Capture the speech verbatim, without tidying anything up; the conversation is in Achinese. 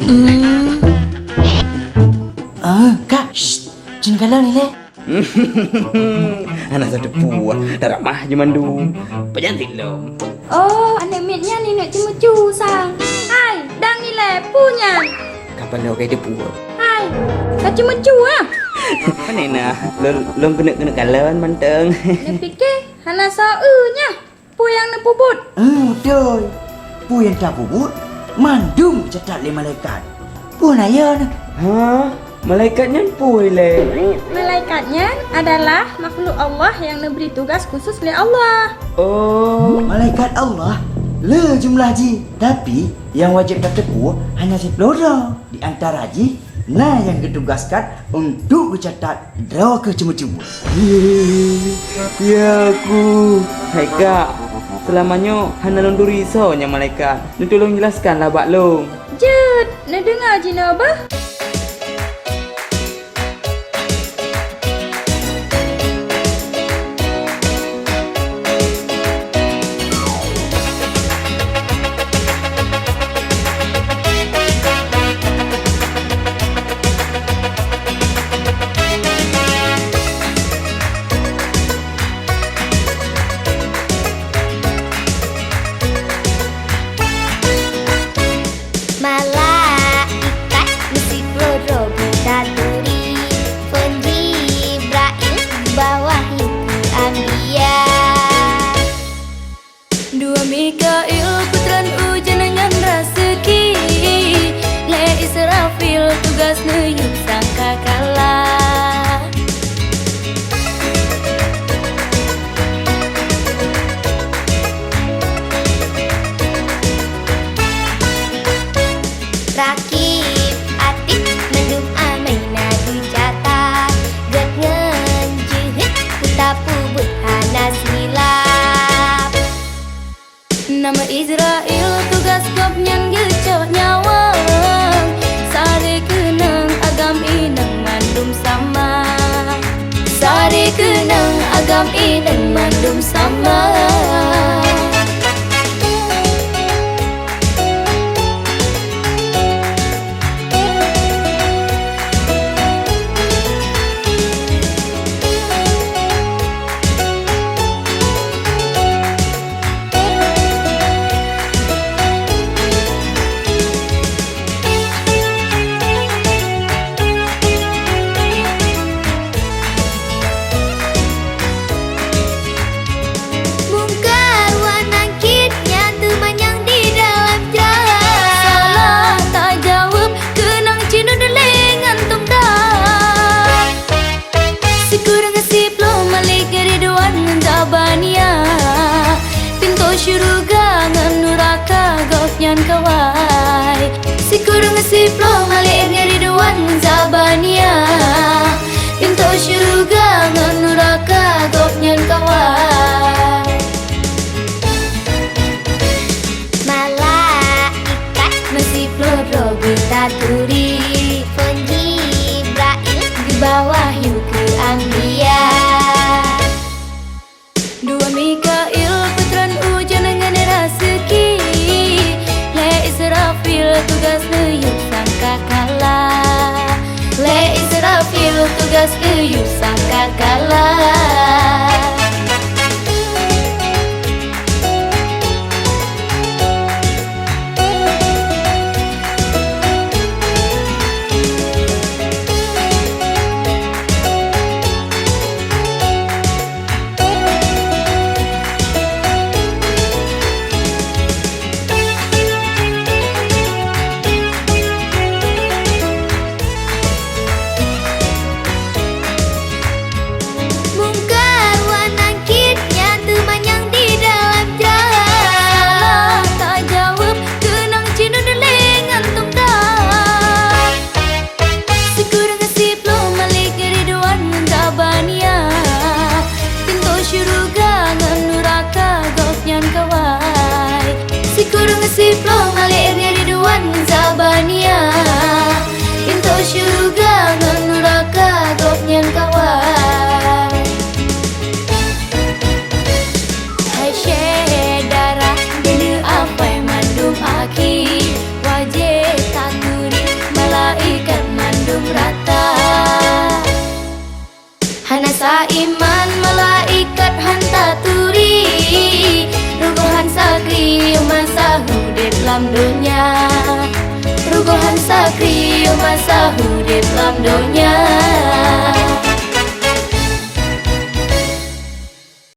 Hmm. Ah, Kak, shh, cun kalon ilèe. Hana sapeue, dah ramah je mandum. Pajan lom. Oh, aneuk miet nyan ineuk ceumeucue sang. Hai, dang ilèe, peue nyan? Kapan lôn ka teupeu? Hai, ka ceumeucue ah? Pane na, lôn, lôn keuneuk-keuneuk kalon mantong. Neupike hana soe nyan. Peue nyang neupeubuet? Eh, beutôi. Peue nyang tapeubuet, mandum geucatat lé malaikat. Peue na yo na? Ha? Malaikat nyan peue lé? Malaikat nyan adalah makhluk Allah nyang neubri tugas khusus lé Allah. Oh. Malaikat Allah le jumlah jih, tapi nyang wajéb tateupeue hanya siplôh droe. Di antara jih, na nyang geutugaskan untuk geucatat droe keuh ceumeucue. Ya aku. Hai kak, seulama nyoe hana lôn turi soe nyang malaikat. Neutulông jelaskanlah bak lôn. Jeuet, neudeungoe jinoe beuh. Malaikat meusiplôh droe geutaturi, phon Jibrail geuba wahyu keu anbiya. Dua Mikail peutreun ujeuen ngon raseuki, lé Israfil tugas neuyub sangkakala. Rakib, Atid, mandum amai na geucatat, gét ngon jeuhet peue tapeubuet hana silap. Nama Israel tugas gobnyan geucok nyawöng, sabe keunong agam inong mandum sama. Sabe keunong agam inong mandum sama. Mungkar wa Nakir nyan teumanyong di dalam jalan. Salah tajaweueb keunong jinud lé ngon tungga. Sikureueng siplôh Malik, Ridwan ngon Zabania, pintoe syeuruga ngon nuraka gobnyan kawai. Sikureueng siplôh Malik, Ridwan ngon Zabania, pintoe syeuruga ngon nuraka gobnyan kawai. Malaikat meusiplôh droe geutaturi, phon Jibrail geuba wahyu keu anbiya. Dua Mikail peutreun ujeuen ngon raseuki, lé Israfil tugas neuyub sangkakala. Lé Israfil tugas neuyub sangkakala. Mungkar wa Nakir nyan teumanyong di dalam jalan. Salah tajaweueb keunong jinud lé ngon tungga. Sikureueng siplôh Malik, Ridwan ngon Zabania, pintoe syeuruga ngon nuraka gobnyan kawai. Sikureueng siplôh Malik, Ridwan ngon Zabania, pintoe syeuruga ngon nuraka gobnyan kawai. Hai syedara, deungoe afai mandum akhé, wajéb taturi Pasah udép lam donya.